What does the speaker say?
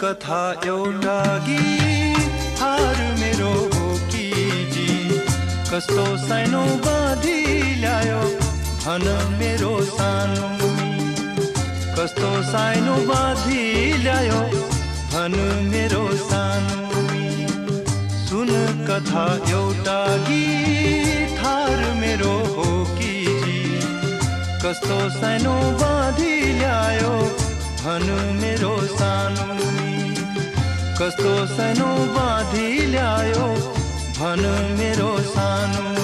कथा एउटा गीत हार मेरो हो कि जी कस्तो सानो बाँधी ल्यायो भन मेरो सानो कस्तो सानो बाँधी ल्यायो भन मेरो सानो सुन कथा एउटा गीत हार मेरो हो कि जी कस्तो सानो बाँधी ल्यायो भन मेरो सानो कस्तो सानो बाँधी ल्यायो भन मेरो सानो